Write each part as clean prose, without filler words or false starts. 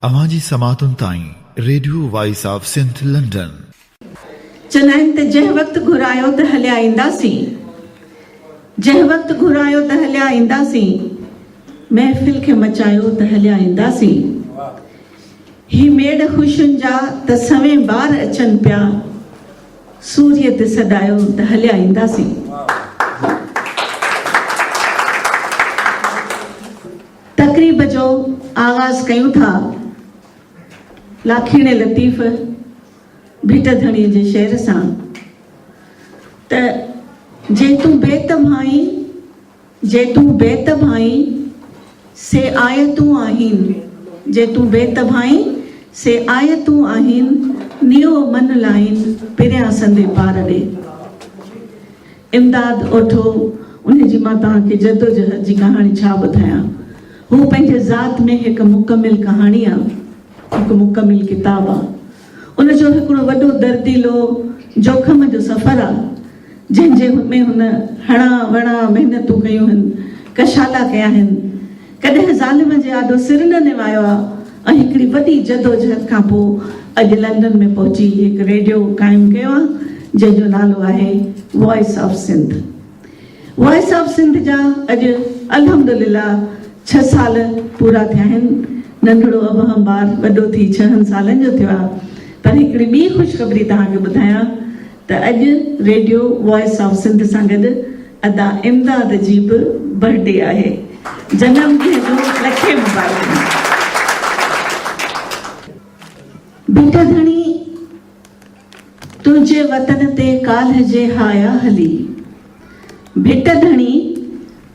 اوهان جي سماعتن تائين radio voice of Sindh London. چوندا آهن ته جنهن وقت گهرايو ته هليا اينداسين، جنهن وقت گهرايو ته هليا اينداسين، محفل کي مچايو ته هليا اينداسين. هي ميڙ خوشين جا ته سوين بار اچن پيا، سوريء تي سڏايو ته هليا اينداسين. تقريب جو آغاز ڪيون ٿا لاکيڻي لطيف ڀٽ ڌڻي جي شعر سان ته جي تون بيت ڀائين جي تون بيت ڀائين سي آيتون آهين جي تون بيت ڀائين سي آيتون آهين نيو من لائين پريان سندي پار ڏي. امداد اوٺو، انهي جي مان توهان کي جدوجهد جي ڪهاڻي ڇا ٻڌايان. هو پنهنجي ذات ۾ هڪ مڪمل ڪهاڻي آ، هڪ مڪمل ڪتاب آ. ان جو هڪڙو وڏو درديلو جوکم جو سفر آ، جنهن جي ۾ هن هڻا وڻا محنتون ڪيون هن، ڪشالا ڪيا هن. ڪڏهن ظالم جي آڏو سر نه نوايو آ ۽ هڪڙي وڏي جدوجهد کان پوء اڄ لنڊن ۾ پهچي هڪ ريڊيو قائم ڪيو آ جنهن جو نالو آهي voice of Sindh. Voice of Sindh جا اڄ الحمدلله ڇهه سال پورا ٿيا آهن. ننڍڙو ابهم ٻار وڏو ٿي ڇهن سالن جو ٿيو آ پر هڪڙي ٻي خوشخبري توهان کي ٻڌايان ته اڄ ريڊيو وائس آف سنڌ سان گڏ ادا امداد جي به برٿ ڊي آهي. جنم ڏينهن جون لکين مبارڪون. ڀٽ ڌڻي تنهنجي وطن تي ڪالهه جي هايا هلي. ڀٽ ڌڻي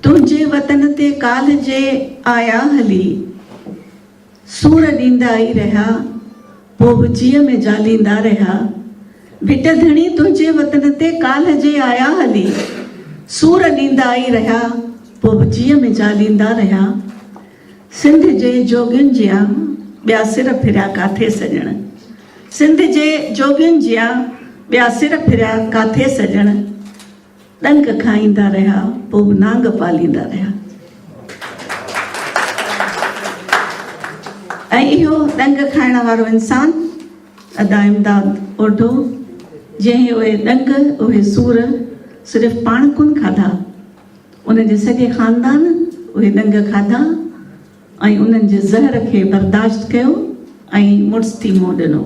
تنهنجي وطن تي ڪالهه جي آيا هلي. سور ڏيندا ئي رهيا، پوء به جيء ۾ جاليندا رهيا. ڀٽ ڌڻي تنهنجي وطن تي ڪالهه جي آيا هلي. سور ڏيندا ئي رهيا، پوء به جيء ۾ جاليندا رهيا. سنڌ جي جوڳين جيان ٻيا سر ڦريا ڪاٿي سڄڻ. سنڌ جي جوڳين جيان ٻيا سر ڦريا ڪاٿي سڄڻ. ڏنگ کائيندا رهيا، پوء به نانگ پاليندا رهيا. ۽ اهو ڏنگ کائڻ وارو انسان ادا امداد اوڍو، جنهن اهي ڏنگ، اهي سور صرف پاڻ ڪونه کاڌا، ان جي سڄي خاندان اهي ڏنگ کاڌا ۽ انهن جي زهر کي برداشت ڪيو ۽ مڙس ٿي منهن ڏنو.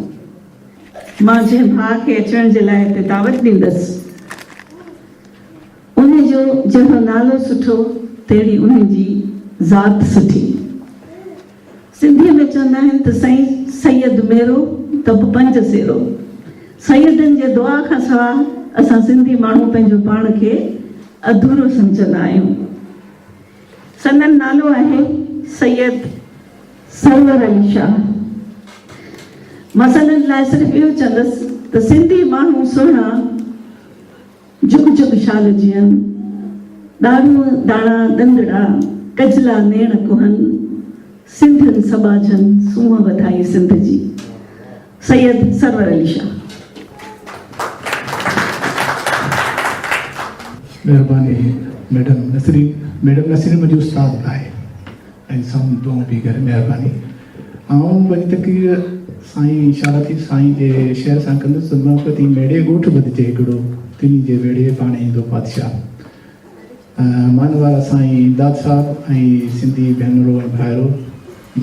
مان جنهن ڀاء کي اچڻ جي لاء هتي دعوت ڏيندس، انهي جو جهڙو نالو سٺو، تهڙي انهي جي ذات سٺي. سنڌيء ۾ چوندا آهن ته سائين سيد ميرو ته به پنج سيرو. سيدن جي دعا کان سواء اسان سنڌي ماڻهو پنهنجو پاڻ کي اڌورو سمجهندا آهيون. سندن نالو آهي سيد سرور علي شاهه. مان سندن لاء صرف اهو چوندس ته سنڌي ماڻهو سهڻا جڳ جڳ شال جيئن، ڏاڙهون داڻا ڏندڙا، ڪجلا نيڻ ڪهن، سنڌين سٻاجهن سونهن وڌائي سنڌ جي. سيد سرور علي شاهه. مهرباني ميڊم نسرين ميڊم نسرين منهنجي استاد به آهي ۽ سائون دعائون پئي ڪري مهرباني آئون پنهنجي تقرير سائين شاھ لطيف سائين جي شعر سان ڪندس ته محبتي ميڙي ڳوٺ ٻڌجي هڪڙو تنهي جي ويڙهي پاڻ ايندو بادشاھ مانوارا سائين امداد صاحب ۽ سنڌي ڀينرو ۽ ڀائرو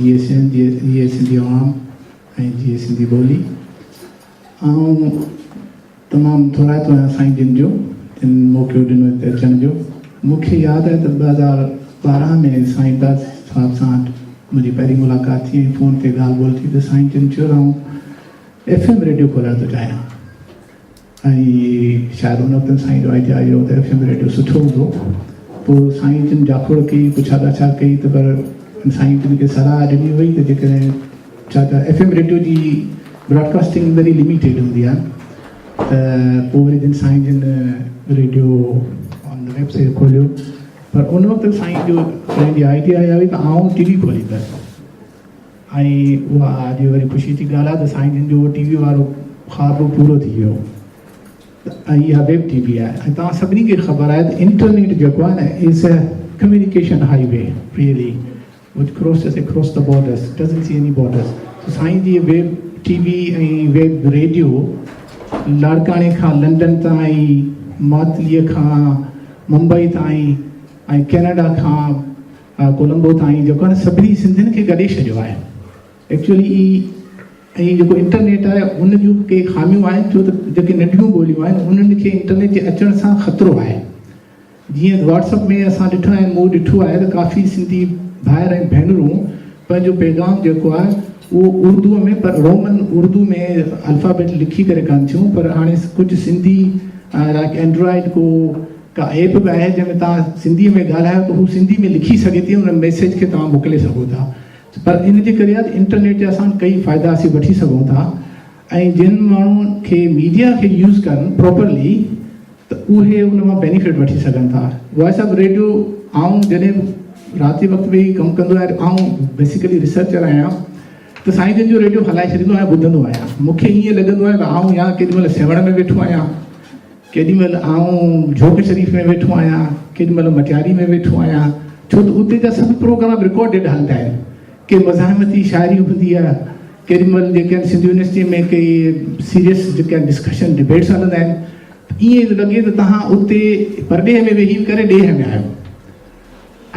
جيئي سنڌ جيئي سنڌي عوام ۽ جيئي سنڌي ٻولي آئون تمام ٿورائتو آهيان سائين جن جو جن موقعو ڏنو هتي اچڻ جو. مون کي ياد آهي ته 2012 ۾ سائين داد صاحب سان منهنجي پهرين ملاقات ٿي ۽ فون تي ڳالهه ٻولهه ٿي ته سائين جن چيو ته آئون ايف ايم ريڊيو کولڻ ٿو چاهيان ۽ شايد ان وقت سائين جو آئيڊيا اهو ته ايف ايم ريڊيو سٺو هوندو. پوء سائين جن جاکوڙ ڪئي پڇا ڳاڇا ڪئي ته پر سائين جن کي صلاح ڏني وئي ته جيڪڏهن ڇا ته ايف ايم ريڊيو جي براڊڪاسٽنگ ويري لميٽيڊ هوندي آهي ته پوء وري جن سائين جن ريڊيو آن ويب سائيٽ کوليو پر ان وقت سائين جو پنهنجي آئيڊيا اها هئي ته آئون ٽي وي کوليندس ۽ اها اڄ وري خوشي جي ڳالهه آهي ته سائين جن جو ٽي وي وارو خواب به پورو ٿي ويو ۽ اها ويب ٽي وي آهي ۽ توهان سڀني کي خبر آهي ته انٽرنيٽ جيڪو آهي نه is a communication highway really which crosses across the borders, doesn't see any borders. ته سائين جي web T V ۽ web radio لاڙڪاڻي کان لنڊن تائين، ماتليء کان ممبئي تائين ۽ ڪينيڊا کان ڪولمبو تائين جيڪو آهي نه سڀني سنڌين کي گڏي ڇڏيو آهي. ايڪچوئلي ۽ جيڪو انٽرنيٽ آهي ان جون به ڪي خاميون آهن ڇو ته جيڪي ننڍيون ٻوليون آهن انهن کي انٽرنيٽ جي اچڻ سان خطرو آهي. جيئن واٽس اپ ۾ اسان ڏٺو آهي مون ڏٺو آهي ته ڪافي سنڌي ڀائر ۽ ڀينرون پنهنجو پيغام جيڪو آهي اهو اردو ۾ پر رومن اردو ۾ الفابيٽ لکي ڪري ڪن ٿيون پر هاڻي ڪجهه سنڌي لائڪ اينڊرائيڊ ڪو ڪا ايپ به آهي جنهن ۾ توهان سنڌي ۾ ڳالهايو ته هو سنڌي ۾ لکي سگهي ٿي ان ميسيج کي توهان موڪلي سگهو ٿا پر ان جي ڪري آهي انٽرنيٽ جا اسان ڪئي فائدا اسين وٺي سگهون ٿا ۽ جن ماڻهن کي ميڊيا کي يوز ڪرن پراپرلي ته اهي ان مان بينيفٽ وٺي سگهن ٿا. وائس آف ريڊيو آئون جڏهن به رات جي وقت ويهي ڪم ڪندو آهيان آئون بيسيڪلي ريسرچر آهيان ته سائين جن جو ريڊيو هلائي ڇڏيندو آهيان ٻڌندو آهيان مون کي ائين لڳندو آهي ته آئون يا ڪيڏي مهل سيوهڻ ۾ ويٺو آهيان ڪيڏي مهل آئون جهوڪ شريف ۾ ويٺو آهيان ڪيڏي مهل مٽياري ۾ ويٺو آهيان ڇو ته اتي جا سڀ پروگرام رڪارڊيڊ هلندا آهن ڪي مزاحمتي شاعري هوندي آهي ڪيڏي مهل جيڪي آهن سنڌ يونيورسٽي ۾ ڪي سيريس جيڪي آهن ڊسڪشن ڊبيٽس هلندا آهن ته ائين ٿو لڳي ته توهان اتي پرڏيهه ۾ ويهي ڪري ڏيهه ۾ آهيو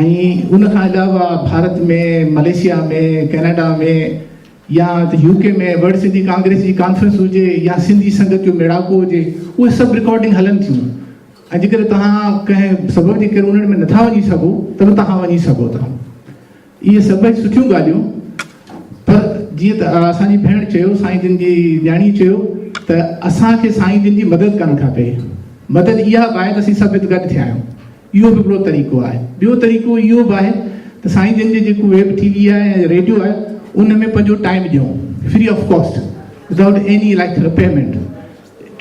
۽ ان کان علاوه ڀارت ۾ ملائيشيا ۾ ڪينيڊا ۾ يا ته يو ڪي ۾ ورلڊ سنڌي ڪانگريس جي ڪانفرنس هجي يا سنڌي سنگت جو ميڙاڪو هجي اهي سڀ رڪارڊنگ هلن ٿيون ۽ جيڪڏهن توهان ڪنهن سبب جي ڪري انهن ۾ نٿا وڃي سگهو ته به توهان وڃي سگهو ٿا. اهي سڀئي سٺيون ڳالهيون پر جيئن ته اسان جي ڀيڻ چيو سائين جن جي نياڻي چيو ته اسان کي سائين جن جي مدد ڪرڻ کپي. مدد اها به آهي ته اسين سڀ هت گڏ ٿيا آهيون. اهو به هڪڙو طريقو آهي. ٻيو طريقو اهو به آهي ته سائين جن جي جيڪو ويب ٽي وي آهي يا ريڊيو آهي ان ۾ پنهنجو ٽائيم ڏيون free of cost without any like payment.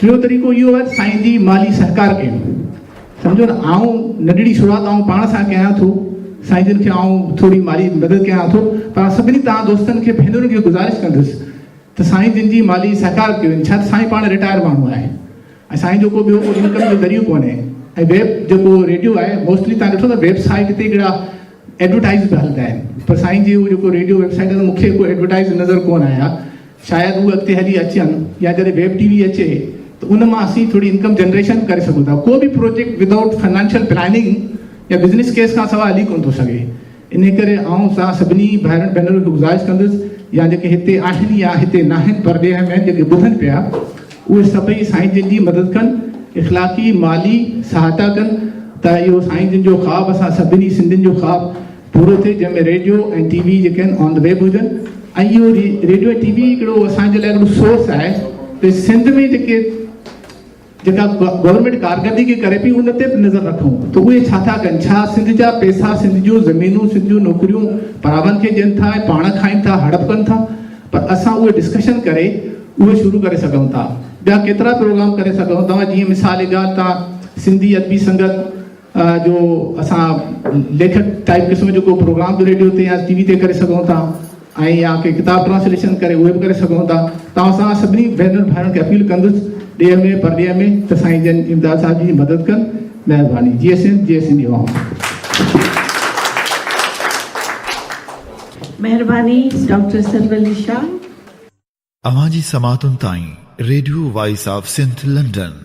ٽيون طريقو اهو آهي ته سائين جي مالي سهڪار ڪيون. سمجهو نه آئون ننڍڙي شروعات آئون پاڻ سان ڪيان ٿو، سائين جن کي آئون ٿوري مالي مدد ڪيان ٿو پر آئون سڀني توهان دوستن کي ڀينرن کي گذارش ڪندس ته سائين جن جي مالي سهڪار ڪيو ڇا ته سائين پاڻ رٽائر ماڻهو آهي ۽ سائين جو ڪو ٻيو ڪو انڪم جو ذريعو ڪونهي ۽ ويب جيڪو ريڊيو آهي موسٽلي توهان ڏٺو ته ويب سائيٽ تي هڪڙا ايڊورٽائز به هلندا آهن پر سائين جي جيڪو ريڊيو ويب سائيٽ آهي مون کي ڪو ايڊورٽائز نظر ڪونه آيا شايد اهي اڳتي هلي اچن يا جڏهن ويب ٽي وي اچي ته ان مان اسين ٿوري انڪم جنريشن به ڪري سگهون ٿا. ڪو به پروجيڪٽ ودائوٽ فنانشل پلاننگ يا بزنس ڪيس کان سواء هلي ڪونه ٿو سگهي. انهي ڪري آئون توهان سڀني ڀائرن ڀينرن کي گذارش ڪندس يا جيڪي هتي آهن يا هتي ناهن پرڏيهه ۾ آهن جيڪي ٻڌن پيا اهي سڀئي سائين جن جي مدد ڪن اخلاقي مالي سهائتا ڪن ته اهو سائين جن جو خواب اسان سڀني سنڌين جو خواب پورو ٿئي جنهن ۾ ريڊيو ۽ ٽي وي جيڪي آهن آن the web هجن ۽ اهو ريڊيو ۽ ٽي وي هڪڙو اسان جي لاء هڪڙو سورس آهي ته سنڌ ۾ جيڪي جيڪا گورنمينٽ ڪارڪردگي ڪري پئي ان تي به نظر رکون ته اهي ڇا ٿا ڪن ڇا سنڌ جا پئسا سنڌ جون زمينون سنڌ جون نوڪريون پراون کي ڏين ٿا ۽ پاڻ کائين ٿا هڙپ ڪن ٿا پر اسان اهي ڊسڪشن ڪري اهي شروع ڪري سگهون ٿا ٻيا ڪيترا پروگرام ڪري سگهون ٿا جيئن مثال ڳالهه تان سنڌي ادبي سنگت جو اسان ليکڪ ٽائيپ قسم جو ڪو پروگرام به ريڊيو تي يا ٽي وي تي ڪري سگهون ٿا ۽ يا ڪي ڪتاب ٽرانسليشن ڪري اهي به ڪري سگهون ٿا ته آئون سان سڀني ڀينرن ڀائرن کي اپيل ڪندس ڏيهه ۾ پرڏيهه ۾ ته سائين جن امداد صاحب جي مدد ڪن مهرباني جيئي سنڌ جيئي سنڌي عوام. مهرباني ڊاڪٽر سرولي شاهه. اوهان جي سماعتن تائين radio voice of Sindh London.